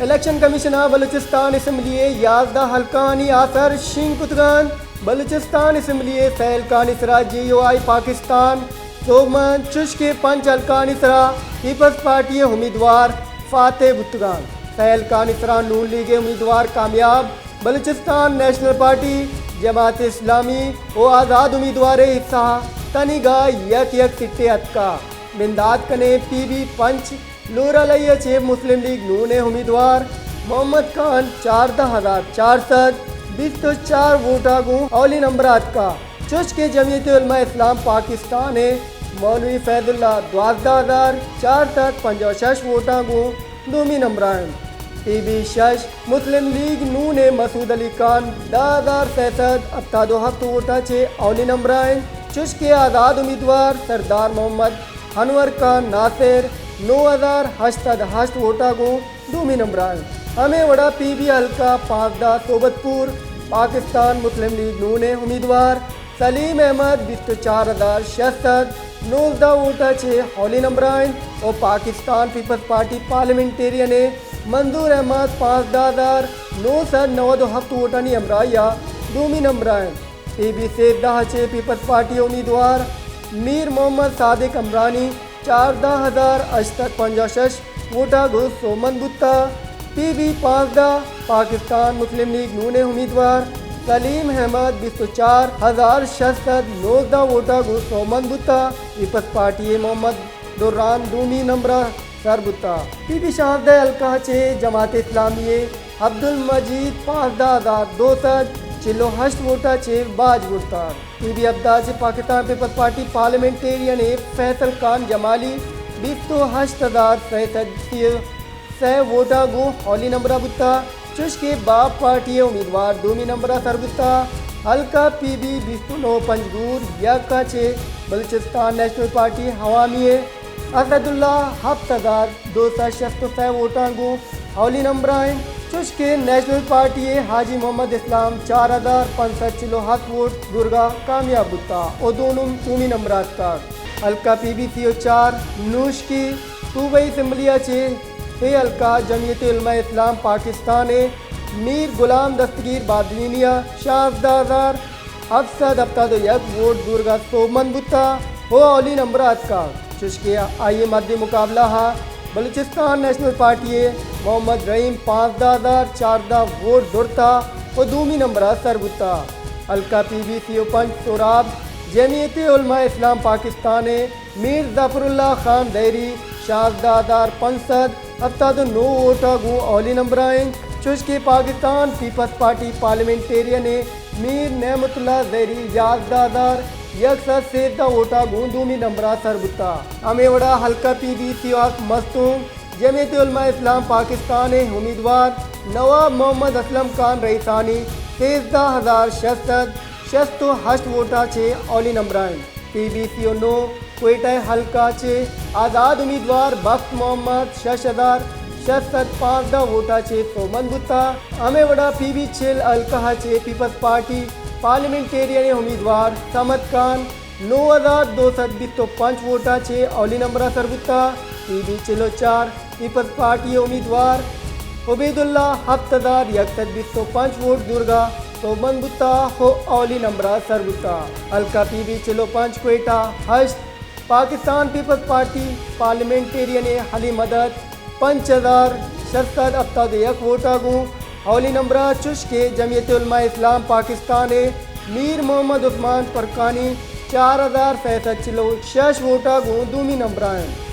Election commission ءَ بلوچستان اسمبلی ءِ یازدہ حلقہانی آسر شنگ کتگ انت۔ بلوچستان اسمبلی ءِ سئے حلقہانی سرا جے یو آئی پاکستان سوبمند، چوشکہ پنچ حلقہانی سرا پیپلز پارٹی ءِ امیدوار فاتح بوتگ انت۔ سئے حلقہانی سرا نون لیگ ءِ امیدوار کامیاب، بلوچستان نیشنل پارٹی، جماعت اسلامی ءُ آزاد امیدوار ءِ حصہ ءَ تنیگا یک یک سیٹے اتکا۔ بندات کنیں پی بی پنچ لورالائی ءَ چہ مسلم لیگ نون ءِ امیدوار محمد خان چاردہ ہزار چار سد بیست ءُ چار ووٹاں گوں اولی نمبر ءَ اتکا، چوشکہ جمعیت علماء اسلام پاکستان ءِ مولوی فیض اللہ دوازدہ ہزار چار سد پنجاہ ءُ شش ووٹاں گوں دومی نمبر ءَ انت۔ پی بی شش مسلم لیگ نون ءِ مسعود علی خان دہ ہزار سئے سد ہپتاد ءُ ہپت ووٹاں چہ اولی نمبر ءَ انت، چوشکہ آزاد امیدوار سردار محمد انور خان ناصر نو ہزار ہشت سد ہشت ووٹاں گوں دومی نمبر ءَ انت۔ ہمے وڑا پی بی حلقہ پانزدہ صحبت پور پاکستان مسلم لیگ نون ءِ امیدوار سلیم احمد بیست ءُ چار ہزار شش سد نوزدہ ووٹاں چہ اولی نمبر ءَ انت ءُ پاکستان پیپلز پارٹی پارلیمنٹیرین ءِ منظور احمد پانزدہ ہزار نو سد نود ءُ ہپت ووٹانی ہمراہی ءَ دومی نمبر ءَ انت۔ پی بی سیزدہ ءَ چہ پیپلز پارٹی ءِ امیدوار میر محمد صادق عمرانی چاردہ ہزار ہشت سد پنجاہ ءُ شش ووٹاں گوں سوبمند بوتا۔ پی بی پانزدہ پاکستان مسلم لیگ نون ءِ امیدوار سلیم احمد بیست ءُ چار ہزار شش سد نوزدہ ووٹاں گوں سوبمند بوتا۔ پیپلز پارٹی ءِ محمد دران دومی نمبر ءَ سر بوتا۔ پی بی شانزدہ حلقہ ءَ چہ جماعت اسلامی ءِ عبدالمجید پانزدہ ہزار دو سد چل ءُ ہشت ووٹاں چہ باج برتا۔ پی بی ہبدہ ءَ چہ پاکستان پیپلز پارٹی پارلیمنٹیرین ءِ فیصل خان جمالی بیست ءُ ہشت ہزار سئے سد سی ءُ سئے ووٹاں گوں اولی نمبر ءَ بوتا، چوشکہ باپ پارٹی ءِ امیدوار دومی نمبر ءَ سر بوتا۔ حلقہ پی بی بیست ءُ نو پنجگور یک ءَ چہ بلوچستان نیشنل پارٹی عوامی ءِ اسد اللہ ہپت ہزار دو سد شست ءُ سئے ووٹاں گوں اولی نمبر ءَ انت، چوشکہ نیشنل پارٹی ءِ حاجی محمد اسلام چار ہزار پنچ سد چل ءُ ہپت ووٹ زورگ ءَ کامیاب بوتا ءُ دومی، دومی نمبر ءَ اتکگ۔ حلقہ پی بی سی ءُ چار نوشکی صوبائی اسمبلی ءَ چہ اے حلقہ ءَ جمعیت علماء اسلام پاکستان ءِ میر غلام دستگیر بادینی ءَ شانزدہ ہزار ہپت سد ہپتاد ءُ یک ووٹ زورگ ءَ سوبمند بوتا ءُ اولی نمبر ءَ اتکگ، چوشکہ آئی ءِ مد مقابلہ ءَ بلوچستان نیشنل پارٹی ءِ محمد رحیم پانزدہ ہزار چاردہ ووٹ زرتا ءُ دومی نمبر ءَ سر بوتا۔ حلقہ پی بی سی ءُ پنچ سوراب جمعیت علماء اسلام پاکستان ءِ میر ظفر اللہ خان زہری شانزدہ ہزار پنچ سد ہپتاد ءُ نو ووٹاں گوں اولی نمبر ءَ انت، چوشکہ پاکستان پیپلز پارٹی پارلیمنٹیرین ءِ میر نعمت اللہ زہری یازدہ ہزار یک سد سیزدہ ووٹاں گوں دومی نمبر ءَ سر بوتا۔ ہمے وڑا حلقہ پی بی سی ءُ ہفت مستونگ جمعیت علماء اسلام پاکستان ءِ امیدوار نواب محمد اسلم خان رئیسانی سیزدہ ہزار شش سد شست ءُ ہشت ووٹاں چہ اولی نمبر ءَ انت۔ پی بی سی ءُ نو کوئٹہ حلقہ چہ آزاد امیدوار بخت محمد شش ہزار شش سد پانزدہ ووٹاں چہ سوبمند بوتا۔ ہمے وڑا پی بی چل حلقہ چہ پیپلز پارٹی پارلیمنٹیرین امیدوار صمد خان نو ہزار دو سد بیست ءُ پنچ ووٹاں چہ اولی نمبر ءَ سر بوتا۔ پی بی چل ءُ چار پیپلز پارٹی امیدوار عبیداللہ ہپت ہزار یک سد بیست ءُ پنچ ووٹ زورگ ءَ سوبمند بوتا ءُ اولی نمبر ءَ سر بوتا۔ حلقہ پی بی چل ءُ پنچ کوئٹہ ہشت پاکستان پیپلز پارٹی پارلیمنٹیرین علی مدد پنچ ہزار شش سد ہپتاد ءُ یک ووٹاں گوں اولی نمبر ءَ، چوشکہ جمعیت علماء اسلام پاکستان ءِ میر محمد عثمان فرقانی چار ہزار سئے سد چل ءُ شش ووٹاں گوں دومی نمبر ءَ انت۔